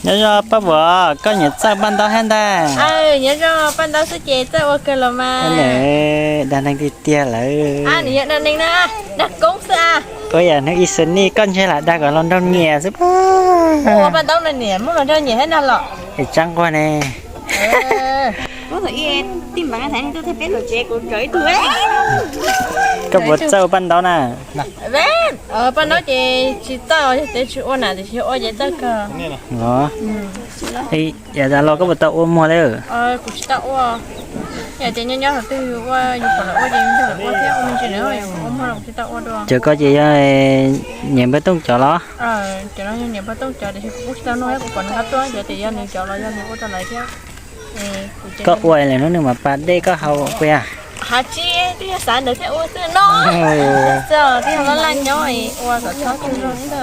Nyob zoo Paj Vuam, koj nyiam txawj paj ntaub thiab ntag. Nyob zoo, paj ntaub xwb ces txawj ua kawg los mas. Dag neeg tiag tiag lawm. Nws yog dag neeg na, dag koob xwb a. Ua yam hnub ib xwm nij koj ntshe lam dag kom hluas nraug nyiam xwb. Ua paj ntaub no niam muab hluas nraug nyiam thiab ntag los. Es tsaab nquag ne. Koj puas txawj ua paj ntaub na? Paj ntaub ces tsis txawj, yog tias tsis ua na, tiam sis ua ces txawj kawg. Yav tas los koj puas tau ua muag thiab? Kuv tsis tau ua. Yog tias nyob nyob thaum twg yus ua, yus pom lawv ua ces yus nrog lawv ua thiab, ua me ntsis na, yus ua muag los kuv tsis tau ua dua. Cov ko ces yog niam npawg Tooj cov los? Cov no yog niam npawg Tooj cov, tiam sis kuv kuj tsis tau nug thiab, kuv pom nws qab tuaj, yog tias yog nws cov los yog nws ua rau lawv thiab. Koj ua lawm hnub nws mam pas dej koj haus puas yog? Hais tsis, twb yog xav ntawd thiaj ua xwb no. Twb yog laj laj nyob ua kom txhob tsaug zog xwb.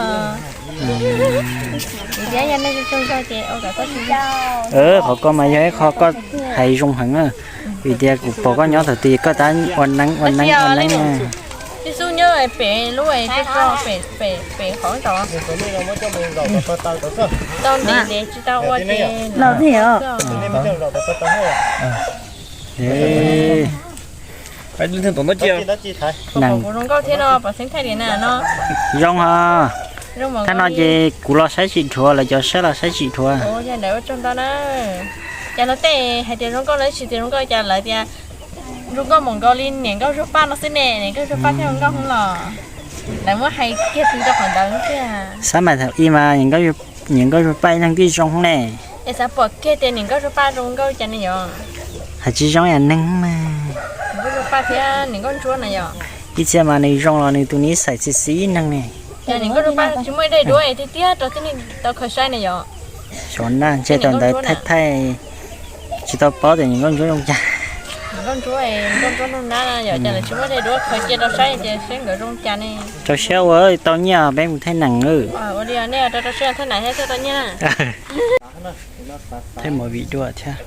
Thiab yog nej tsaug zog ces ua kom txhob tsaug zog. Qhov ko mas yog ib qho koj hais zoo heev na, vim tias kuv pom koj nyob thaum twg koj tab ua neeb ua neeb ua neeb. Tib xub nyob pem lub tso, pem qhov tod. Tau ntev ntev tsis tau ua ces los thiab. Kuv zoo nkauj thiab no, pom xeeb thaij li na no. Zoo hos. Thaj no ces kuv los saib tsis dhuav, lawv cov saib los saib tsis dhuav. Ntawd ua tsaug ntau na. Cas no tej hais tias zoo nkauj no tsis tias zoo nkauj, cas lawv tias zoo nkauj mus nkaus li niam nkauj Zuag Paj no xwb ne, niam nkauj Zuag Paj thiaj zoo nkauj los. Lawv muab hais kiag tsis rau qhov ntawd thiab. Xav mas thaum ub mas niam nkauj Zuag Paj ib leeg twb zoo ne. Es xav pom kiag tias niam nkauj Zuag Paj zoo nkauj cas ne yom? Hais tsis zoo yam neeg mas. Niam nkauj Zuag Paj thiab niam nkauj Ntsuab na yom? Ib txhia mas nws zoo los nws tus nij xais xis xis neeg ne. Niam nkauj Zuag Paj tsis muaj ib daim duab tiag tiag rau tib neeg tau khaws saib ne yom? Xyov na, ntshe thaum ntawd thaij thaij tsis tau paub tias niam nkauj Ntsuab zoo cas. Niam nkauj Ntsuab, nkauj Ntsuab nug nab yom, cas lawv tsis muaj daim duab khaws cia rau saib ces saib nkawd zoo cas ne. Rau siab ua tau nyiaj peb mus thaij neem. Ua li nej rau rau siab thaij neem thiab thiaj tau nyiaj na. Thaij movie dua thiab.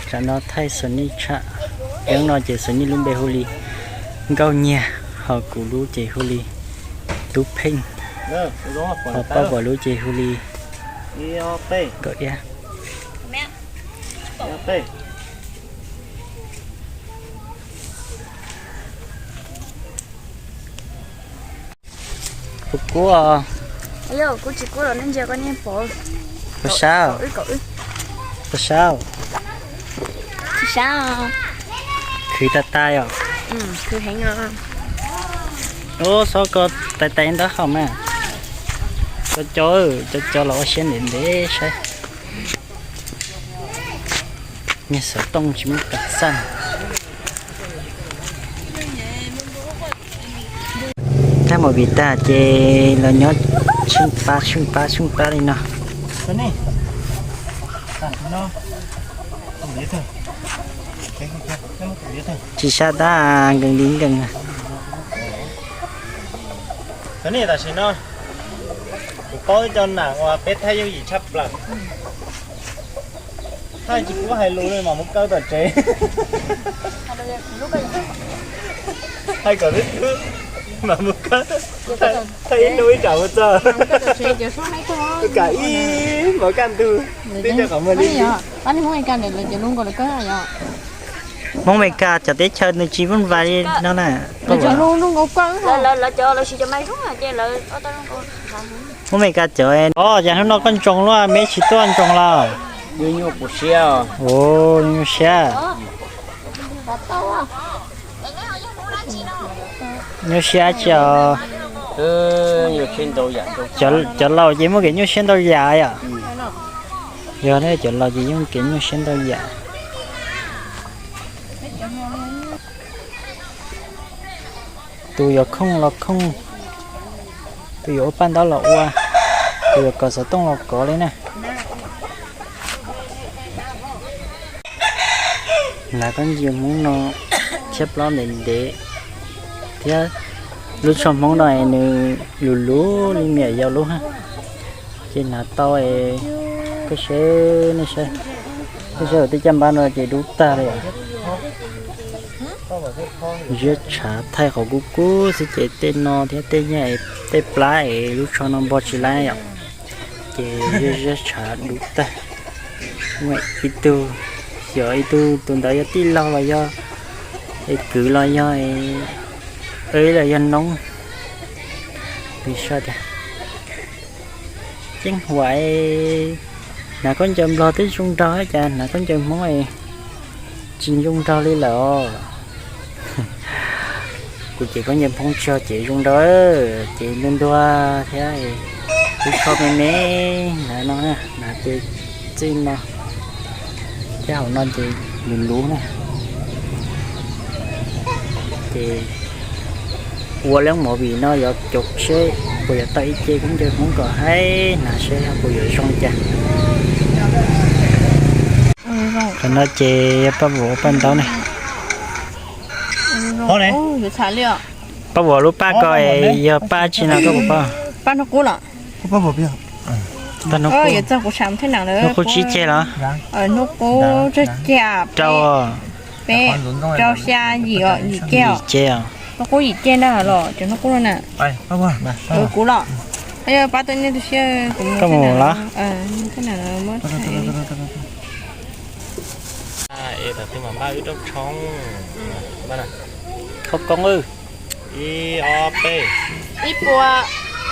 Tsam no thaij Sunny tshaj. Yeeb no ces Sunny lub npe hu li Nkauj Nyiag, ho kuv lub ces hu li Tub Pheej, ho Paj Vuam lub ces hu li Nkauj Iab. Kuv kub os. Kuv tsis kub los nej ntsia koj niag pov. Puas sab? Puas sab? Khwv tag tag yom. Ub, xob ko tais tais ntab haum mas. Cov cov, cov cov los ua siab ntev ntev saib. Niag xov tooj tsis muaj kas xaj. Thaij movie tag ces los nyob tsheej pab tsheej pab tsheej pab li no. Tsis sab tab, nkees li nkees. Tam sim no kuv paub ib co nam uas peb thaij yooj yim tshaj plaws. Thaij tsis pub hais lus li mas mus kaw tom tsev. Hais kom twb twb mas mus kaw, thaij ib hnub ib tsam mus txog. Kam ib hmos kaj ntug twb rau qhov muag li. Hmoob Mes Kas cov teb chaws nws tsis vuj vais li no na. Hmoob Mes Kas cov, o, cas hnub no koj ntsoos luaj, me tsis tuaj ntsoos los? Nyuaj siab. Nyuaj siab tsi os. Cov laus ces muaj kev nyuaj siab ntau yam yom. Yog ne, cov laus ces yeej kev nyuaj siab ntau yam. Tus yuav khooj los khooj, tus yuav ua paj ntaub los ua, tus yuav kov xov tooj los kov li na. Hnav khaub ncaws Hmoob no thiab plaub ntev ntev thiab. Lub tsho Hmoob no nws luv luv li me nyuam yaus lub, ces hnav tau. Koj saib, nej saib, koj saib tej caj npab no ces dub tag li os. Ziab tshav thaij qhov kub kub xwb ces tej no thiab tej nyaj tej plab es lub tsho no npog tsis laib yom. Ces ziab tshav dub tag. Ib tug, xyov ib tug tus ntawd yog tij laug los yog es kwv los yog es los yog noob. Nws saib tias ceeb huam, hnav khaub ncaws nplog twb zoo nraug cas hnav khaub ncaws hmoob tsis zoo nraug li lawm os. Kuv ces khaub ncaws hmoob tsis yog ces zoo nraug, ces ntuag ntuag thiab, lub tsho me me, hnav no, hnav ces txij no thiab hauv no ces luv luv na. Ces ua lub movie no yuav caum seb puas yuav tau ib ce khaub ncaws hmoob kom haib hnav seb puas yuav zoo cas. Qhov no ces yog Paj Vuam ua paj ntaub ne. Paj Vuam lub paj ko yog paj tsi no koj puas paub? Paj hnub qub los? Paj hnub qub, hnub qub tsib ceg los? Hnub qub tsawg ceg? Rau, peb, rau xya, yim, yim ceg os. Hnub qub yim ceg ntag los cov hnub qub no na. Kuv los. Pab tuaj nej tu siab kuv mus los. Khauj koob, ib, ob, peb. Ib puas,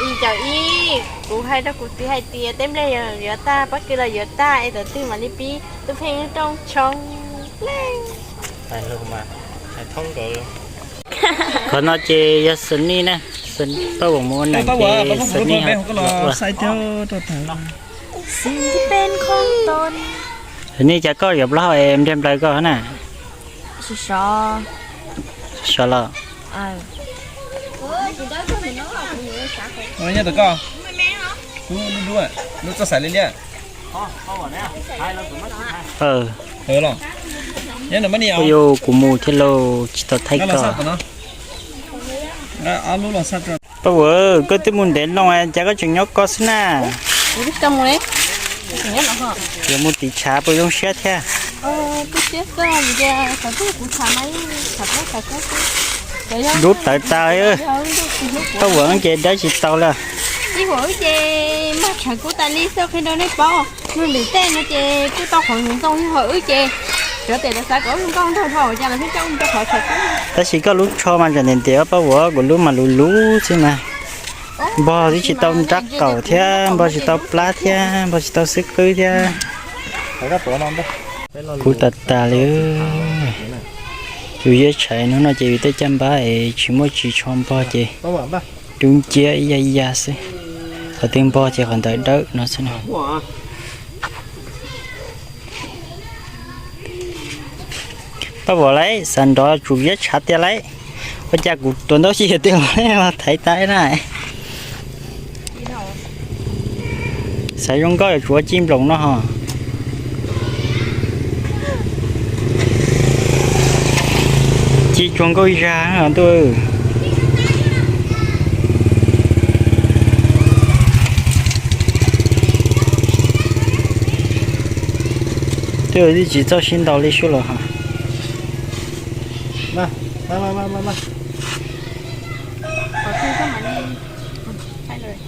yim caum ib. Kuv hais rau kuv txiv hais tias teb nplej yuav tag, pob kws los yuav tag es thaum twg mam li pib tus pheej rooj tshoob. Qhov no ces yog Sunny na, Paj Vuam mus ua neej ces Sunny. Sunny, cas koj yuav plaub hau es nrhiav nplawg koj na? Sov los. Yog kuv mus thiab lauj, tsis tau thaij koj. Paj Vuam, koj twb mus ntev loo cas koj tseem nyob koj xwb na? Yuav mus tim tshav puas zoo siab thiab? Dub tawv tas. Paj Vuam ces dawb tsis tau lawm. Ib huam wb ces mag tshav kub tas li xwb qhia rau nej paub. Luag lwm tej no ces kuj tau qhov ntxoov ntxoo, yog ho wb ces cov tes tas xav kom wb zoo nkauj nraug dhau cas los pheej coj wb rau qhov tshav kub. Tab sis koj lub tsho mas tseem ntev ntev, Paj Vuam, kuv lub mas luv luv xwb mas. Npog twb tsis tau nrab qaum thiab, npog tsis tau plab thiab, npog tsis tau xwb qwb thiab. Kub tas tas li. Yus ziab tshav hnub no ces yus tej caj npab es tsis muaj tsis tsho npog ces dub nciab ib yam ib yam xwb. Qhov twg npog ces qhov ntawd dawb no xwb na. Paj Vuam lauj, xav nrov tsum ziab tshav tiag lauj. Ua cas kuv tuav ntaub xyem tiag los thaiv tas na. Xav zoo nkauj yuav tsum ua cij nploos no ho. Cij tsuag nkauj zag ntuj. Twb tsis txawj sib ntaus li sub los ho.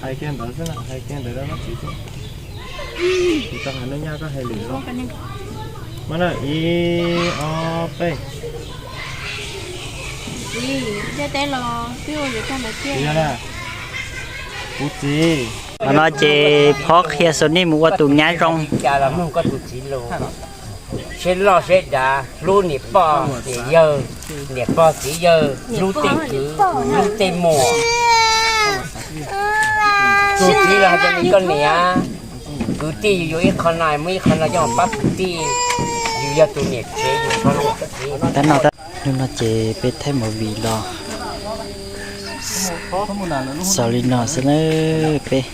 Hais kiag ntawd xwb, hais kiag ntawd rau txiv xwb. Tsis tau hais lub nyab koj hais lwm los. Mas na, ib, ob, peb. Kuv txiv. Qhov no ces phob qhia Sunny mus ua tus nyab zoo. Seb loj seb dav, hlub niam pog niam yawg, niam pog txiv yawg, hlub tej kwv hlub tej muam. Tus txiv los hais tias koj niam, kwv tij yus yuav ib qho no muaj ib qho no coj pab kwv tij, yus yog tus niam tsev yus txhob hlub koj txiv. Hnub no ces peb thaij movie los xaus li no xwb na, peb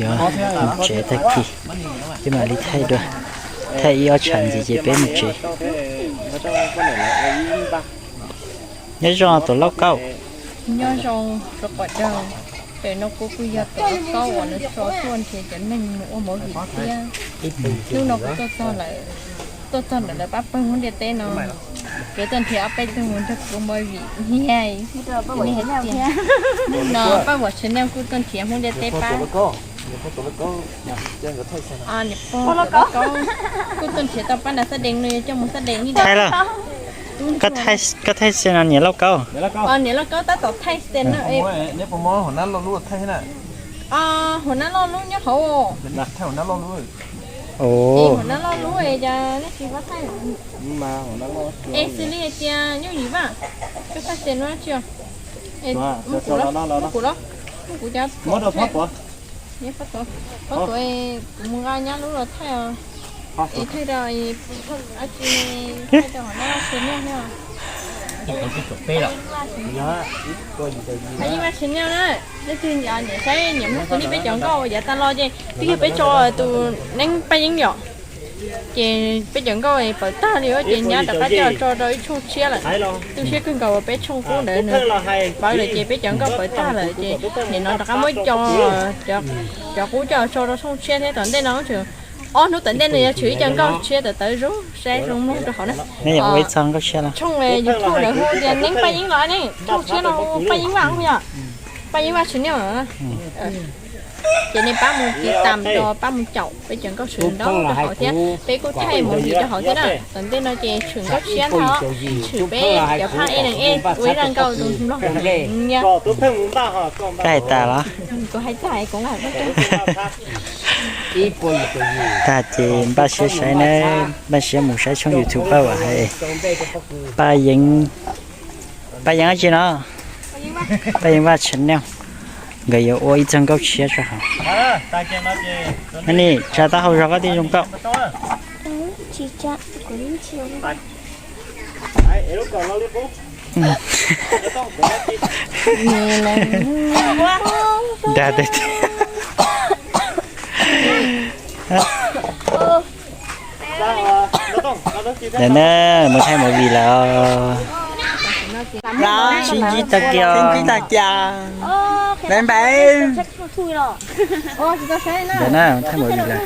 yuav mus tsev tag kis, peb mam li thaij dua, thaij ib ob tshav ntxiv ces peb mus tsev. Nyob zoo tus lauj kaub. Nyob zoo rau qhov tias pem no kuv kuj yog tus lauj kaub uas lawv tso tuaj nrhiav cov neeg mus ua movie thiab. Hnub no kuv tuaj txog lawm, tuaj txog ntawm lawv pab pawg hmoob ntiaj teb no. Kuv tuaj nrhiav ob peb tug mus nrog kuv ua movie. Hnub no Paj Vam Channel kuj tuaj nrhiav Hmoob Ntiaj Teb pab. Niam Paj Lauj Kaub kuj tuaj nrhiav tau pab nram Xab Dees no, yuav coj mus Xab Dees ib. Thaij lauj. Koj thaij xwb no niam Lauj Kaub? Niam Lauj Kaub tab tom thaij xwb no. Hauv nab loj lub nyob hauv. Hauv nab loj lub, ces nej tsis paub thaij. Es xws li hais tias Nyuj Yim Vaj, koj thaij xwb no tsis yog? Muab kuv los, muab kuv cov, muab rau Phob Tuam. Phob Tuam, kuv mus nqa nyab lub los thaij os. Es thaij rau, thaij rau hauv nab loj xwb no. Paj Yeeb Vaj Channel na, leej twg niam saib niam mus xws li peb cov nkauj yav tag los ces twb yog peb tso tus neeb Paj Yeeb yom. Ces peb cov nkauj pawv tag li ces nyab rov qab coj tso rau ib tshooj tshiab lawm. Tu siab kawg nkaus peb tshooj qub ntawd nws pawv lawm ces peb cov nkauj pawv tag lawm ces nim no rov qab muab cov qub coj tso rau tshooj tshiab thiab. Tom ntej no tseem ob hnub tom ntej no yuav tshwm ib co nkauj tshiab tawv tawv zoo saib zoo mloog rau hauv na. Tshooj YouTube ntawd hu tias neeb Paj Yeeb los ne, tshooj tshiab no hu Paj Yeeb Vaj yom. Paj Yeeb Vaj Channel. Ces nej pab mus tiv tam rau, pab mus caum peb cov nkauj tshwm nraub rau hauv thiab, peb kuj thaij mus ntsis rau hauv thiab na. Tom ntej no ces tshwm nkauj tshiab ntag, tshwm peb cov phaj ej neeg ej ua ib zaj nkauj tus nplog nyiaj. Koj hais tas los? Kuv hais tas kuv nqa. Tag ces npaj siab saib na, npaj siab mus saib tshooj YouTube Paj Vam hais, Paj Yeeb, Paj Yeeb dab tsi no? Paj Yeeb Vaj Channel, nkawd yuav ua ib txog nkauj tshiab rau hauv. Ni tsa taub hau zog koj thiaj zoo nkauj. Dag tiag tiag. Ntawm na, mus thaij movie lawm. Sib ntsib tag kiag. Bye bye. Ntawm na, thaij movie lawm.